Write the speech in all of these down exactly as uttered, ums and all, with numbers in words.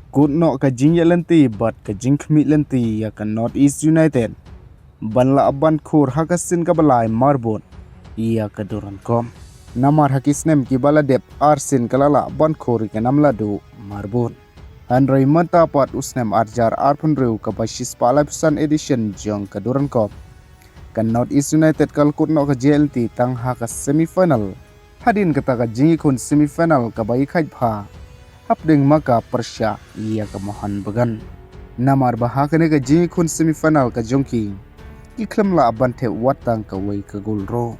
Kut noh ka jingïalehti bad ka jingkhmih lynti ïa ka North East United ban lah ban khur ha ka sien kaba lai marbud ïa ka Durand Cup. Namar ha ki snem kiba la dep ar sien ka la lah ban khur ïa ka nam la duh marbud. Hynrei mynta pat u snem ar hajar arphew hynriew kaba shispah laiphew san edition jong ka Durand Cup, ka North East United ka la kut noh ka jingïalehti tang ha ka semi final. Hadien kata ka jingïakhun semi final kaba ïakhaid bha hapdeng ma ka pyrshah ïa ka Mohun Bagan. Namar ba ha kane ka jingïakhun semi final ka jong ki, ki khlem lah ban thep wat tang kawei ka gol ruh.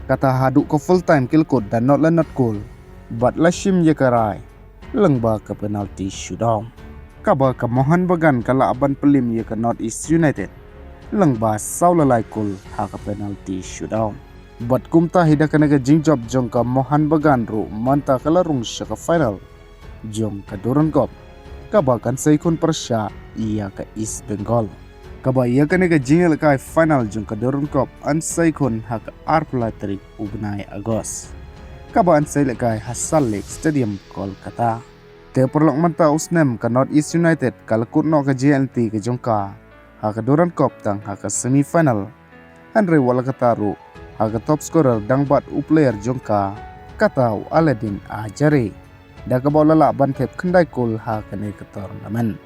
Kata haduh ka full time ki la kut da not la not gol bad la shim ïa ka rai lyngba ka penalty shootout, kaba ka Mohun Bagan ka lah ban pynliem ïa ka North East United lyngba saw la lai gol ha ka penalty shootout. Bad kumta hi da kane ka jingjop jong ka Mohun Bagan ruh mynta ka la rung sha ka final jong ka Durand Cup, kaba kan sa ïakhun pyrshah ïa ka East Bengal, kaba ïa kane ka jingïalehkai final jong ka Durand Cup yn sa ïakhun ha ka arphew lai tarik u bnai August, kaba yn sa ïalehkai ha Salt Lake Stadium, Kolkata. Te paralok, mynta u snem ka North East United ka la kut noh ka jingïalehti ka jong ka ha ka Durand Cup tang ha ka semi final. Hynrei wat la kata ruh, ha ka top scorer dang bad u player jong ka, kata u Aladdin Ajare, da kaba u la lah ban thep khyndai gol ha kane ka tournament.